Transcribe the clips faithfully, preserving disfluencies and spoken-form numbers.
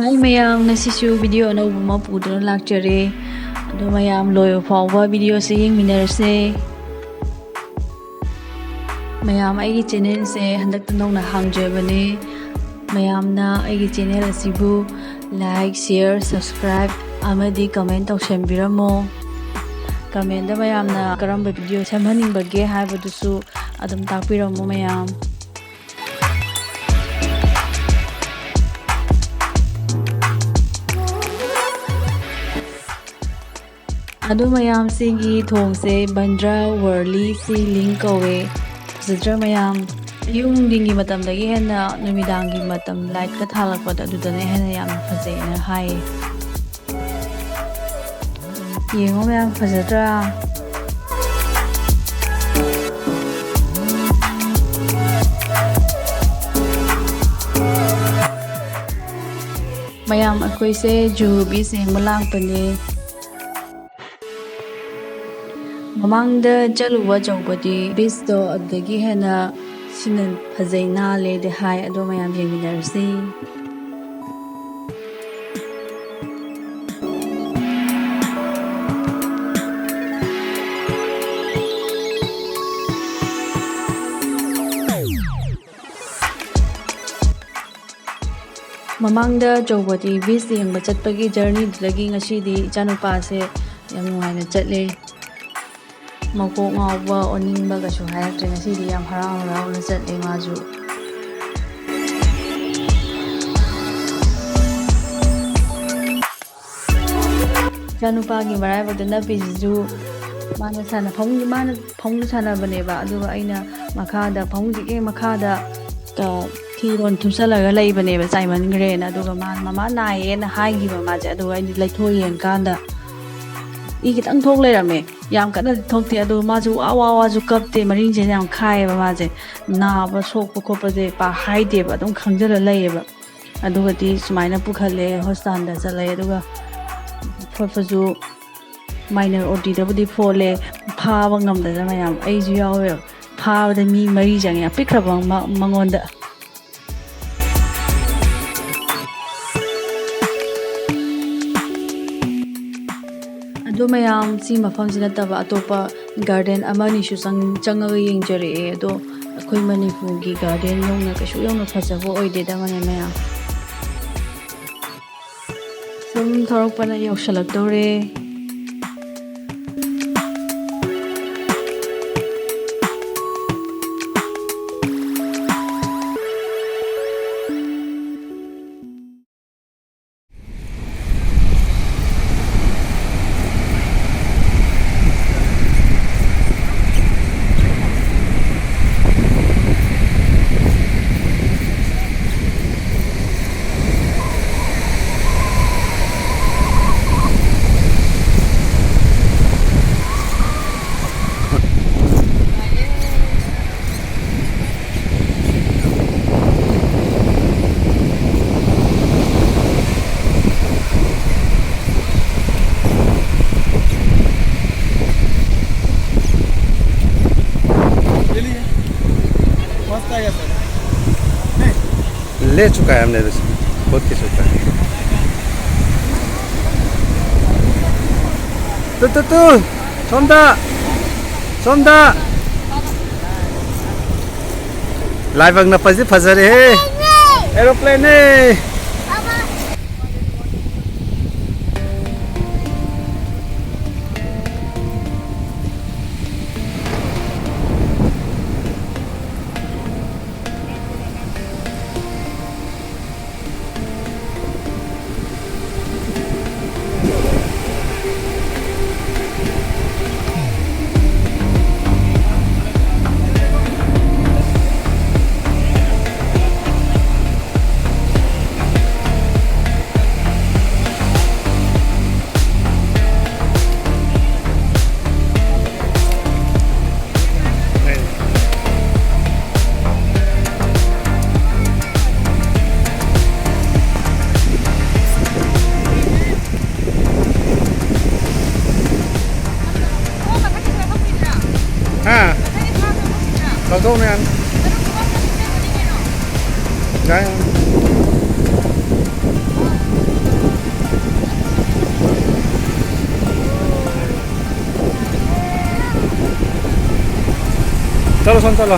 Hi ꯃꯌꯥꯝ, ꯉꯁꯤꯁꯨ video ꯑꯅꯧꯕ ꯑꯃ ꯄꯨꯗꯨꯅ ꯂꯥꯛꯆꯔꯦ꯫ ꯑꯗꯣ ꯃꯌꯥꯝ ꯂꯣꯏꯕ ꯐꯥꯎꯕ videoꯁꯦ ꯌꯦꯡꯃꯤꯟꯅꯔꯁꯦ꯫ ꯃꯌꯥꯝ, ꯑꯩꯒꯤ channelꯁꯦ ꯍꯟꯗꯛꯇ ꯅꯧꯅ ꯍꯥꯡꯖꯕꯅꯦ꯫ ꯃꯌꯥꯝꯅ ꯑꯩꯒꯤ channel ꯑꯁꯤꯕꯨ like, share, subscribe ꯑꯃꯗꯤ comment ꯇꯧꯁꯟꯕꯤꯔꯝꯃꯣ꯫ Commentꯇ ꯃꯌꯥꯝꯅ ꯀꯔꯝꯕ video ꯁꯦꯝꯍꯟꯅꯤꯡꯕꯒꯦ ꯍꯥꯏꯕꯗꯨꯁꯨ ꯑꯗꯨꯝ ꯇꯥꯛꯄꯤꯔꯝꯃꯣ ꯃꯌꯥꯝ꯫ ꯑꯗꯨ ꯃꯌꯥꯝꯁꯤꯒꯤ ꯊꯣꯡꯁꯦ ꯕꯟꯗ꯭ꯔꯥ ꯋꯥꯔꯂꯤ ꯁꯤ ꯂꯤꯡ ꯀꯧꯋꯦ꯫ ꯐꯖꯗ꯭ꯔꯥ ꯃꯌꯥꯝ? ꯑꯌꯨꯛ ꯅꯨꯡꯊꯤꯟꯒꯤ ꯃꯇꯝꯗꯒꯤ ꯍꯦꯟꯅ ꯅꯨꯃꯤꯗꯥꯡꯒꯤ ꯃꯇꯝ lightꯀ ꯊꯥꯜꯂꯛꯄꯗ ꯑꯗꯨꯗꯅ ꯍꯦꯟꯅ ꯌꯥꯝꯅ ꯐꯖꯩꯅ ꯍꯥꯏꯌꯦ꯫ ꯌꯦꯡꯉꯣ ꯃꯌꯥꯝ, ꯐꯖꯗ꯭ꯔꯥ? ꯃꯌꯥꯝ, ꯑꯩꯈꯣꯏꯁꯦ ꯖꯨꯍꯨ ꯕꯤꯆ ꯌꯦꯡꯕ ꯂꯥꯛꯄꯅꯦ꯫ ꯃꯃꯥꯡꯗ ꯆꯠꯂꯨꯕ ꯆꯧꯄꯇꯤ ꯕꯤꯆꯇꯣ ꯑꯗꯨꯗꯒꯤ ꯍꯦꯟꯅ ꯁꯤꯅ ꯐꯖꯩ ꯅꯥꯜꯂꯦꯗꯤ ꯍꯥꯏ, ꯑꯗꯣ ꯃꯌꯥꯝ ꯌꯦꯡꯃꯤꯟꯅꯔꯁꯤ꯫ ꯃꯃꯥꯡꯗ ꯆꯧꯄꯇꯤ ꯕꯤꯆ ꯌꯦꯡꯕ ꯆꯠꯄꯒꯤ journeyꯗꯨꯗꯒꯤ ꯉꯁꯤꯗꯤ ꯏꯆꯥꯅꯨꯄꯥꯁꯦ ꯌꯥꯝ ꯅꯨꯡꯉꯥꯏꯅ ꯆꯠꯂꯦ꯫ ꯃꯀꯣꯛ ꯉꯥꯎꯕ, ꯑꯣꯅꯤꯡꯕ ꯀꯩꯁꯨ ꯍꯥꯏꯔꯛꯇ꯭ꯔꯦ꯫ ꯉꯁꯤꯗꯤ ꯌꯥꯝ ꯍꯔꯥꯎ ꯍꯔꯥꯎꯅ ꯆꯠꯂꯦ ꯃꯥꯁꯨ꯫ ꯏꯆꯥꯅꯨꯄꯥꯒꯤ ꯃꯔꯥꯏꯕꯛꯇ ꯅꯞꯄꯤꯁꯤꯁꯨ ꯃꯥꯅ ꯁꯥꯟꯅ-, ꯐꯃꯨꯡ-, ꯃꯥꯅ ꯐꯃꯨꯡꯗ ꯁꯥꯟꯅꯕꯅꯦꯕ, ꯑꯗꯨꯒ ꯑꯩꯅ ꯃꯈꯥꯗ, ꯐꯃꯨꯡꯁꯤꯒꯤ ꯍꯦꯛ ꯃꯈꯥꯗ, ꯑ, ꯐꯤꯔꯣꯜ ꯊꯨꯞꯆꯜꯂꯒ ꯂꯩꯕꯅꯦꯕ, ꯆꯥꯏꯃꯟꯈ꯭ꯔꯦꯅ꯫ ꯑꯗꯨꯒ ꯃꯥꯅ, "ꯃꯃꯥ ꯅꯥꯏꯌꯦꯅ" ꯍꯥꯏꯈꯤꯕ ꯃꯥꯁꯦ, ꯑꯗꯨꯒ ꯑꯩꯗꯤ ꯂꯩꯊꯣꯛ ꯌꯦꯡꯀꯥꯟꯗ ꯏ ꯈꯤꯇꯪ ꯊꯣꯛ ꯂꯩꯔꯝꯃꯦ꯫ ꯌꯥꯝ ꯀꯟꯅꯗꯤ ꯊꯣꯛꯇꯦ, ꯑꯗꯨꯒ ꯃꯥꯁꯨ ꯋꯥ ꯋꯥ ꯋꯥꯁꯨ ꯀꯞꯇꯦ, ꯃꯔꯤꯟꯁꯤꯅ ꯌꯥꯝ ꯈꯥꯏꯌꯦꯕ ꯃꯥꯁꯦ꯫ ꯅꯥꯕ ꯁꯣꯛꯄ ꯈꯣꯠꯄꯁꯦ ꯄꯥꯛ ꯍꯥꯏꯗꯦꯕ, ꯑꯗꯨꯝ ꯈꯪꯖꯤꯜꯂ ꯂꯩꯌꯦꯕ꯫ ꯑꯗꯨꯒꯗꯤ ꯁꯨꯃꯥꯏꯅ ꯄꯨꯈꯠꯂꯦ, ꯍꯣꯁꯄꯤꯇꯥꯜꯗ ꯆꯠꯂꯦ, ꯑꯗꯨꯒ ꯐꯣꯠꯄꯁꯨ minor OTꯗꯕꯨꯗꯤ ꯐꯣꯠꯂꯦ, ꯐꯥꯕ ꯉꯝꯗꯗꯅ ꯃꯌꯥꯝ, ꯑꯩꯁꯨ ꯌꯥꯎꯋꯦꯕ꯫ ꯐꯥꯕꯗ ꯃꯤ ꯃꯔꯤ ꯆꯪꯉꯦ, ꯌꯥꯝ ꯄꯤꯛꯈ꯭ꯔꯕ ꯑꯃ ꯃꯉꯣꯟꯗ꯫ ꯑꯗꯣ ꯃꯌꯥꯝ, ꯁꯤ ꯃꯐꯝꯁꯤ ꯅꯠꯇꯕ ꯑꯇꯣꯞꯄ garden ꯑꯃ ꯑꯅꯤꯁꯨ ꯆꯪ-, ꯆꯪꯉꯒ ꯌꯦꯡꯖꯔꯛꯑꯦ꯫ ꯑꯗꯣ ꯑꯩꯈꯣꯏ ꯃꯅꯤꯄꯨꯔꯒꯤ garden ꯌꯧꯅ ꯀꯩꯁꯨ ꯌꯧꯅ ꯐꯖꯕ ꯑꯣꯏꯗꯦꯗ, ꯃꯅꯦ ꯃꯌꯥꯝ꯫ ꯁꯨꯝ ꯊꯧꯔꯛꯄꯅ ꯌꯧꯁꯜꯂꯛꯇꯧꯔꯦ꯫ ले चुका है हमने वैसे, बहुत खिंच चुका है। तू, तू, तू, सोमदा, सोमदा। ꯂꯥꯏꯕꯛꯅ ꯐꯖ ꯐꯖꯔꯦꯍꯦ꯫ Aeroplane ꯅꯦ꯫ ꯍꯥ? ꯂꯧꯊꯣꯛꯅꯦ ꯌꯥꯅꯤ꯫ ꯌꯥꯏ, ꯌꯥꯏ꯫ चलो, सुन, चलो।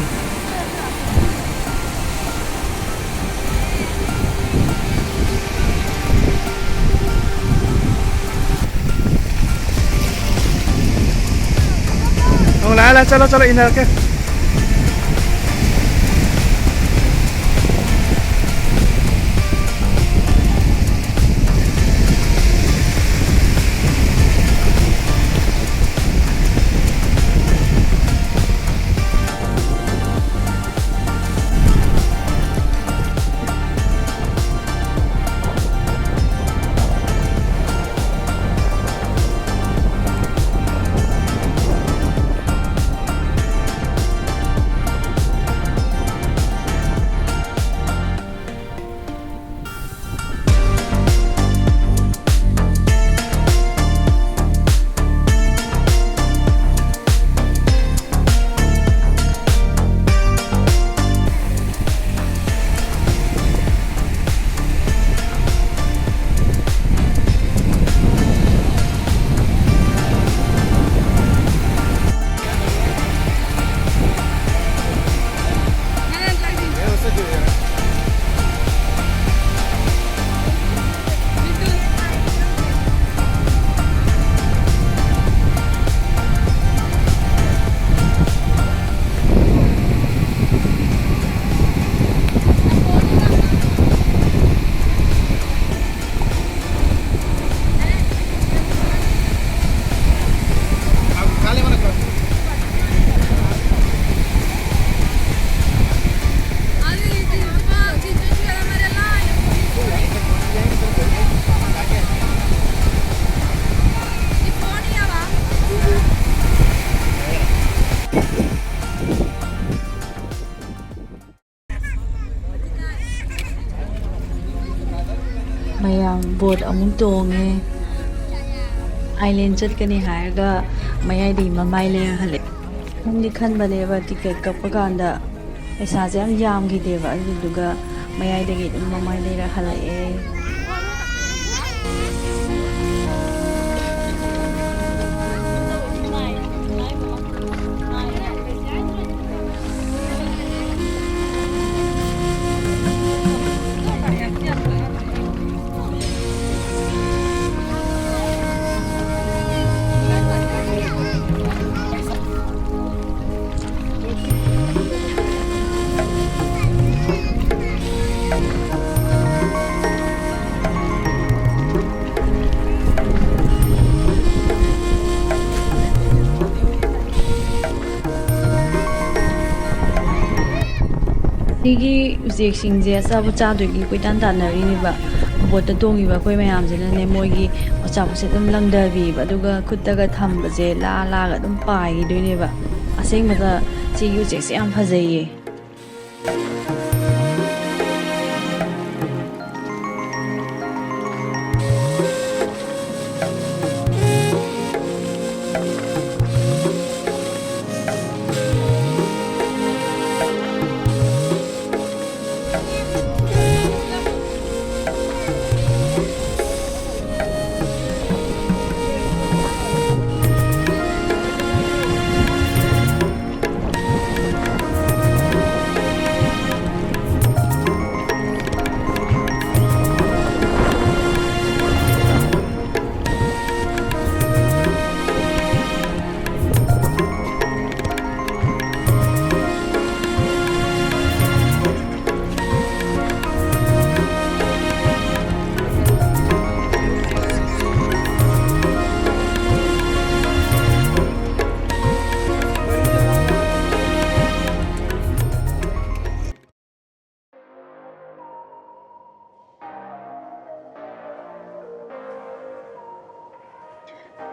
ला, ला, चलो, चलो, इधर के। ꯃꯌꯥꯝ ꯕꯣꯠ ꯑꯃꯨꯛ ꯇꯣꯡꯉꯦ꯫ ꯑꯥꯏꯂꯦꯟ ꯆꯠꯀꯅꯤ ꯍꯥꯏꯔꯒ ꯃꯌꯥꯏꯗꯒꯤ ꯃꯃꯥꯏ ꯂꯩꯔ ꯍꯜꯂꯛꯑꯦ꯫ ꯈꯟꯗꯤ ꯈꯟꯕꯅꯦꯕ ꯇꯤꯀꯦꯠ ꯀꯛꯄ ꯀꯥꯟꯗ ꯄꯩꯁꯥꯁꯦ ꯌꯥꯝ ꯌꯥꯝꯈꯤꯗꯦꯕ, ꯑꯗꯨꯗꯨꯒ ꯃꯌꯥꯏꯗꯒꯤ ꯑꯗꯨꯝ ꯃꯃꯥꯏ ꯂꯩꯔ ꯍꯜꯂꯛꯑꯦ꯫ ꯁꯤꯒꯤ ꯎꯆꯦꯛꯁꯤꯡꯁꯦ ꯑꯆꯥꯄꯣꯠ ꯆꯥꯗꯣꯏꯒꯤ ꯀꯣꯏꯇꯥꯟ ꯇꯥꯟꯅꯔꯤꯅꯦꯕ꯫ ꯕꯣꯠꯇ ꯇꯣꯡꯉꯤꯕ ꯑꯩꯈꯣꯏ ꯃꯌꯥꯝꯁꯤꯅꯅꯦ, ꯃꯣꯏꯒꯤ ꯑꯆꯥꯄꯣꯠꯁꯦ ꯑꯗꯨꯝ ꯂꯪꯊꯕꯤꯕ, ꯑꯗꯨꯒ ꯈꯨꯠꯇꯒ ꯊꯝꯕꯁꯦ ꯂꯥ ꯂꯥꯒ ꯑꯗꯨꯝ ꯄꯥꯏꯈꯤꯗꯣꯏꯅꯦꯕ꯫ ꯑꯁꯦꯡꯕꯗ ꯁꯤꯒꯤ ꯎꯆꯦꯛꯁꯦ ꯌꯥꯝ ꯐꯖꯩꯌꯦ꯫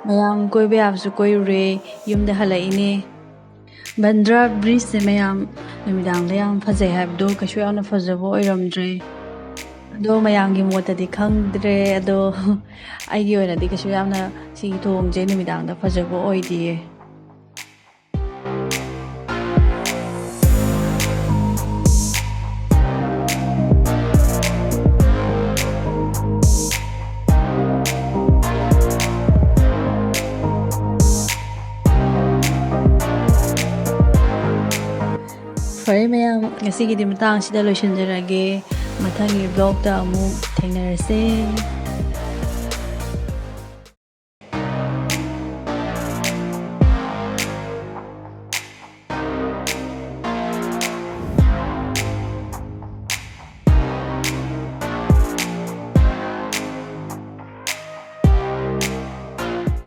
ꯃꯌꯥꯝ ꯀꯣꯏꯕ ꯌꯥꯕꯁꯨ ꯀꯣꯏꯔꯨꯔꯦ, ꯌꯨꯝꯗ ꯍꯜꯂꯛꯏꯅꯦ꯫ ꯕꯟꯗ꯭ꯔꯥ ꯕ꯭ꯔꯤꯖꯁꯦ ꯃꯌꯥꯝ ꯅꯨꯃꯤꯗꯥꯡꯗ ꯌꯥꯝ ꯐꯖꯩ ꯍꯥꯏꯕꯗꯣ ꯀꯩꯁꯨ ꯌꯥꯝꯅ ꯐꯖꯕ ꯑꯣꯏꯔꯝꯗ꯭ꯔꯦ꯫ ꯑꯗꯣ ꯃꯌꯥꯝꯒꯤ ꯃꯣꯠꯇꯗꯤ ꯈꯪꯗ꯭ꯔꯦ, ꯑꯗꯣ ꯑꯩꯒꯤ ꯑꯣꯏꯅꯗꯤ ꯀꯩꯁꯨ ꯌꯥꯝꯅ ꯁꯤꯒꯤ ꯊꯣꯡꯁꯦ ꯅꯨꯃꯤꯗꯥꯡꯗ ꯐꯖꯕ ꯑꯣꯏꯗꯤꯌꯦ꯫ ꯐꯔꯦ ꯃꯌꯥꯝ, ꯉꯁꯤꯒꯤꯗꯤ ꯃꯇꯥꯡ ꯑꯁꯤꯗ ꯂꯣꯏꯁꯤꯟꯖꯔꯒꯦ꯫ ꯃꯊꯪꯒꯤ vlogꯇ ꯑꯃꯨꯛ ꯊꯦꯡꯅꯔꯁꯦ꯫